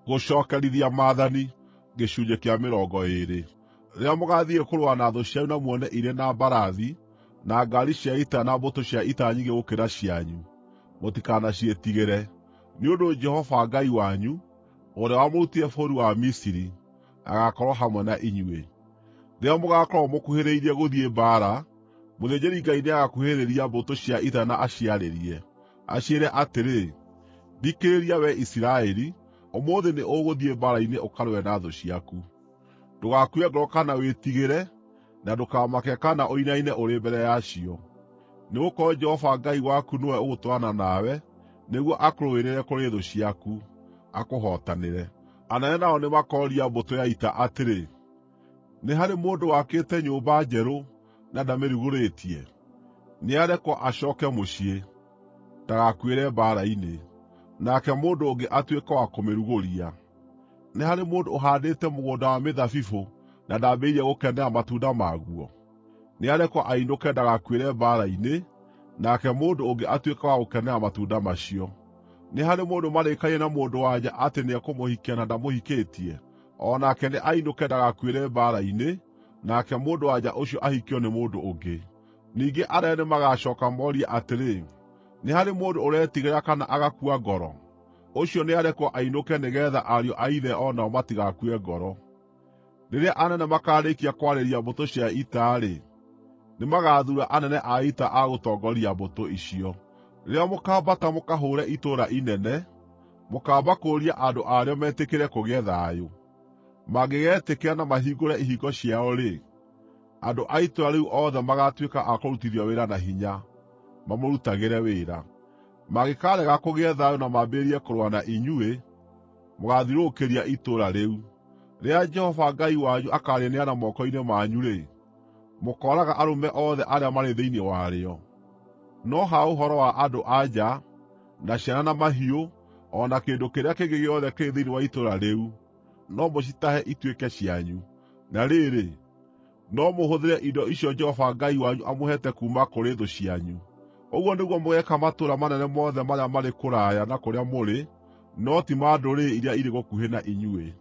Gũcookerithia Maathani Gĩcunjĩ kĩa mĩrongo ĩĩrĩ. Rĩrĩa mũgaathiĩ kũrũa na thũ cianyu na muone irĩ na mbarathi, na ngaari cia ita na mbũtũ cia ita nyingĩ gũkĩra cianyu, mũtikanaciĩtigĩre, nĩ ũndũ Jehova Ngai wanyu, ũrĩa wamũrutire bũrũri wa Misiri, agaakorwo hamwe na inyuĩ. Rĩrĩa mũgaakorwo mũkuhĩrĩirie gũthiĩ mbaara, mũthĩnjĩri-Ngai nĩagakuhĩrĩria mbũtũ cia ita na aciarĩrie, aciĩre atĩrĩ, “Thikĩrĩria, wee Isiraeli, ũmũthĩ nĩ ũgũthiĩ mbaara-inĩ ũkarũe na thũ ciaku. Ndũgakue ngoro kana wĩtigĩre, na ndũkamake kana ũinaine ũrĩ mbere yacio, nĩgũkorwo Jehova Ngai waku nĩwe ũgũtwarana nawe nĩguo akũrũĩrĩre kũrĩ thũ ciaku, akũhootanĩre.” Anene nao nĩmakooria mbũtũ ya ita atĩrĩ, “Nĩ harĩ mũndũ wakĩte nyũmba njerũ na ndamĩrugũrĩtie? Nĩarekwo acooke mũciĩ, ndagakuĩre mbaara-inĩ, nake mũndũ ũngĩ atuĩke wa kũmĩrugũria. Nĩ harĩ mũndũ ũhaandĩte mũgũnda wa mĩthabibũ na ndambĩrĩirie gũkenera matunda maguo? Nĩarekwo ainũke ndagakuĩre mbaara-inĩ, nake mũndũ ũngĩ atuĩke wa gũkenera matunda macio. Nĩ harĩ mũndũ marĩkanĩire na mũndũ-wa-nja atĩ nĩekũmũhikia na ndamũhikĩtie? O nake nĩainũke ndagakuĩre mbaara-inĩ, nake mũndũ-wa-nja ũcio ahikio nĩ mũndũ ũngĩ. Ningĩ anene nĩmagacooka morie atĩrĩ, “Nĩ harĩ mũndũ ũretigĩra kana agakua ngoro? Ũcio nĩarekwo ainũke nĩgeetha ariũ a ithe o nao matigakue ngoro.” Rĩrĩa anene makaarĩkia kwarĩria mbũtũ cia ita-rĩ, nĩmagathuura anene a ita a gũtongoria mbũtũ icio. Rĩrĩa mũkaambata mũkahũũre itũũra inene, mũkaamba kũũria andũ a rĩo metĩkĩre kũgĩe thayũ. Mangĩgetĩkĩra na mahingũre ihingo ciao-rĩ, andũ a itũũra rĩu othe magaatuĩka a kũrutithio wĩra na hinya, mamũrutagĩre wĩra. Mangĩkaarega kũgĩe thayũ na mambĩrĩrie kũrũa na inyuĩ, mũgaathiũrũrũkĩria itũũra rĩu. Rĩrĩa Jehova Ngai wanyu akaarĩneana moko-inĩ manyu-rĩ, mũkooraga arũme othe arĩa marĩ thĩinĩ warĩo. No ha ũhoro wa andũ-a-nja, na ciana na mahiũ, o na kĩndũ kĩrĩa kĩngĩ gĩothe kĩrĩ thĩinĩ wa itũũra rĩu, no mũcitahe ituĩke cianyu. Na rĩrĩ, no mũhũthĩre indo icio Jehova Ngai wanyu amũheete kuuma kũrĩ thũ cianyu. Ũguo nĩguo mũgeeka matũũra manene mothe marĩa marĩ kũraya na kũrĩa mũrĩ, no ti ma ndũrĩrĩ iria irĩ gũkuhĩ na inyuĩ.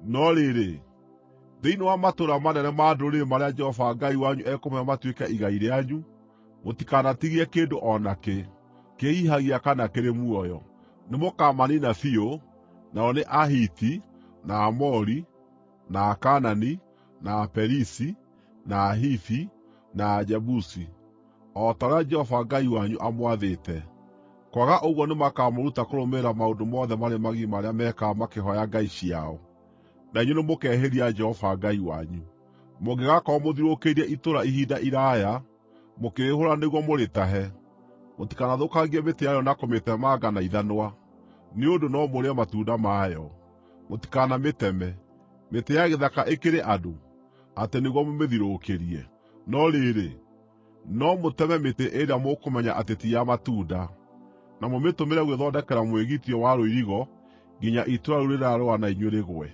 No rĩrĩ, thĩinĩ wa matũũra manene ma ndũrĩrĩ marĩa Jehova Ngai wanyu ekũmũhe matuĩke igai rĩanyu, mũtikanatigie kĩndũ o nakĩ, kĩĩhihagia kana kĩrĩ muoyo. Nĩmũkamaniina biũ, nao nĩ Ahiti, na Aamori, na Akaanani, na Aperizi, na Ahivi, na Ajebusi, o ta ũrĩa Jehova Ngai wanyu amwathĩte. Kwaga ũguo nĩmakamũruta kũrũmĩrĩra maũndũ mothe marĩ magigi marĩa mekaga makĩhooya ngai ciao, na inyuĩ nĩmũkehĩria Jehova Ngai wanyu. Mũngĩgakorwo mũthiũrũrũkĩirie itũũra ihinda iraaya, mũkĩrĩhũũra nĩguo mũrĩtahe, mũtikanathũkangie mĩtĩ yarĩo na kũmĩtemanga na ithanwa, nĩ ũndũ no mũrĩe matunda mayo. Mũtikanamĩteme. Mĩtĩ ya gĩthaka ĩkĩrĩ andũ, atĩ nĩguo mũmĩthiũrũrũkĩrie? No rĩrĩ, no mũteme mĩtĩ ĩrĩa mũkũmenya atĩ ti ya matunda, na mũmĩtũmĩre gwĩthondekera mwĩgitio wa rũirigo nginya itũũra rĩu rĩrarũa na inyuĩ rĩgwe.